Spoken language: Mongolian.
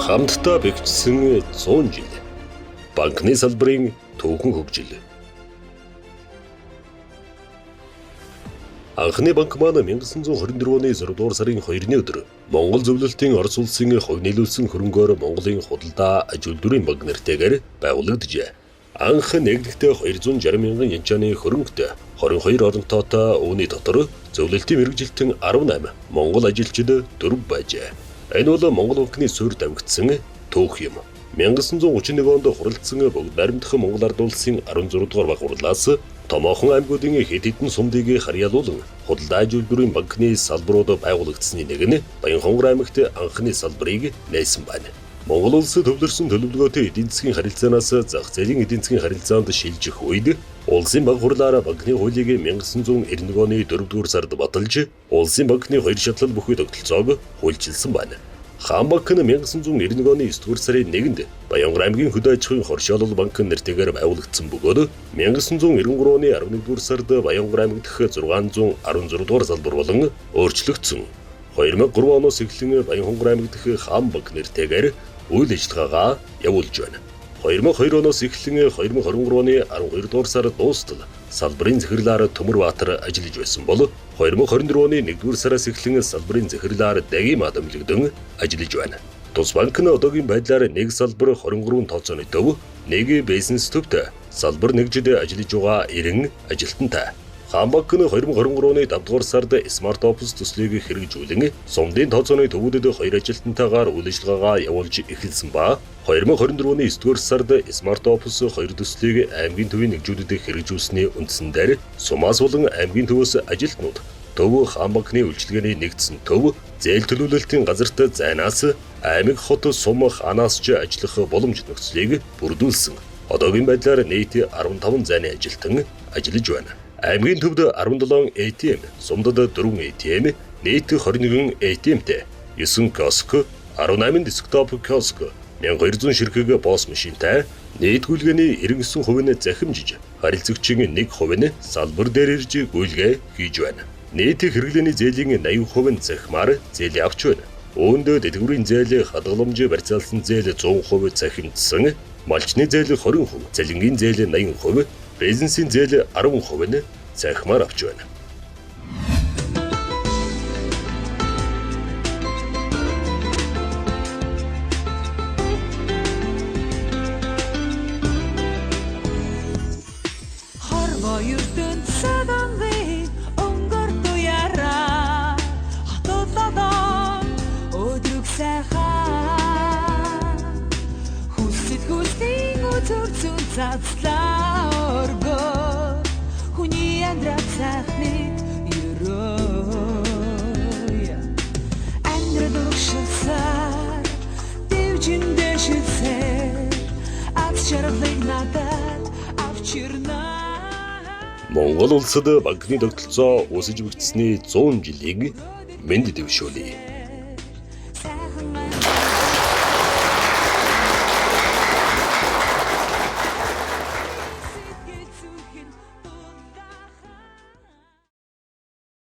Хамтдаа бэхжсэн 100 жил. Банкны салбарын түүхэн хөгжил. Анхны банк маань 1924 оны 6 дугаар сарын 2-ны өдөр Монгол зөвлөлтийн Орос улсын хувь нийлүүлсэн хөрөнгөөр Монголын худалдаа аж үйлдвэрийн банк нэртэйгээр байгуулагджээ. Анх нэгдэхдээ 260 мянган янчааны хөрөнгөтэй 22 оронтойтой, үүний дотор зөвлөлтийн мэргэжилтэн 18, Монгол ажилчид 4 байжээ. Энэ бол Монгол банкны суурь тавигдсан түүх юм. 1931 онд хуралдсан Богд баримтхан Монгол Ард улсын 16 дугаар баг хурлаас томоохон аймагуудын хэд хэдэн сумдыг харьяалуулан худалдаа аж үйлдвэрийн банкны салбарууд байгуулагдсаны нэг нь Баянхонгор аймагт анхны салбарыг нээсэн байна. Монгол улс төвлөрсөн төлөвлөгөөтэй эдийн засгийн харилцаанаас зах зээлийн эдийн засгийн харилцаанд шилжих үед улсын банк хурлаараа банкны хуулийг 1991 оны 4-р сард баталж, улсын банкны хоёр шатлал бүхий тогтолцоог хуульчилсан байна. Хаан банк нь 1991 оны 9-р сарын 1-нд Баянгар аймгийн хөдөө аж ахуйн хоршоолол банк нэртэйгээр байгуулагдсан бөгөөд 1993 оны 11-р сард Баянгар аймаг дэх 616 дугаар салбар болон өөрчлөгдсөн. 2003 оноос эхлэн Баянхонгор аймаг дэх Хаан банк нэртэйгээр үйл ажиллагаагаа явуулж байна. 2002 оноос эхлэн 2023 оны 12 дугаар сар дуустал салбарын захирлаар Төмөрбаатар ажиллаж байсан бол 2024 оны 1-р сараас эхлэн салбарын захирлаар Дагим адамлагдсан ажиллаж байна. Тус банк нь одоогийн байдлаар нэг салбар 23 тооцооны төв, нэг бизнес төвтэй, салбар нэгжид ажиллаж байгаа 90 ажилтнтай. Хаан банк нь 2023 оны 5 дугаар сард Smart Office төслийг хэрэгжүүлэн сумдын тооцооны төвүүдэд хоёр ажилтнтайгаар үйл ажиллагаагаа явуулж эхэлсэн ба 2024 оны 9 дугаар сард Smart Office хоёр төслийг аймгийн төвийн нэгжүүдэд хэрэгжүүлсэний үндсэн дээр сумаас болон аймгийн төвөөс ажилтнууд төв Хаан банкны үйлчилгээний нэгдсэн төв зээл төлөвлөлтийн газарт зайнаас аймаг хот сум хаанаас ч ажиллах боломж нөхцөлийг бүрдүүлсэн. Одоогийн байдлаар нийт 15 зайны ажилтан ажиллаж байна. Аймгийн төвд 17 ATM, сумдад 4 ATM, нийт 21 ATM-тэй, 9 киоск, 18 десктоп киоск, 1200 ширхэг босс машинтай, нийт гүйлгээний 99% нь захимжиж, харилцагчийн 1% нь салбар дээр ирж гүйлгээ хийж байна. Нийт хэрэглээний зээлийн 80% нь захимаар зээл авч байна. Үүнд дэлгүүрийн зээл, хадгаламж барьцаалсан зээл 100% захимжсан, малчны зээл 20%, цалингийн зээл 80%, бизнесийн зээл 10% нь захимаар авч байна. Хорвоо ертөнцид онлын өнгөр туяраа хотололоо өдрөг сайхан хүсэл хүслийн үзүүр зүүн цацлаа өргөө хүний амьдрал сайхныг өрөөе амьдрал урагшилсаар дэвжиндээ шилсээр аз жаргалыг надад авчирна. Монгол улсад банкны тогтолцоо үүсэж өгдсөний 100 жилийг мэнд дэвшүүлье.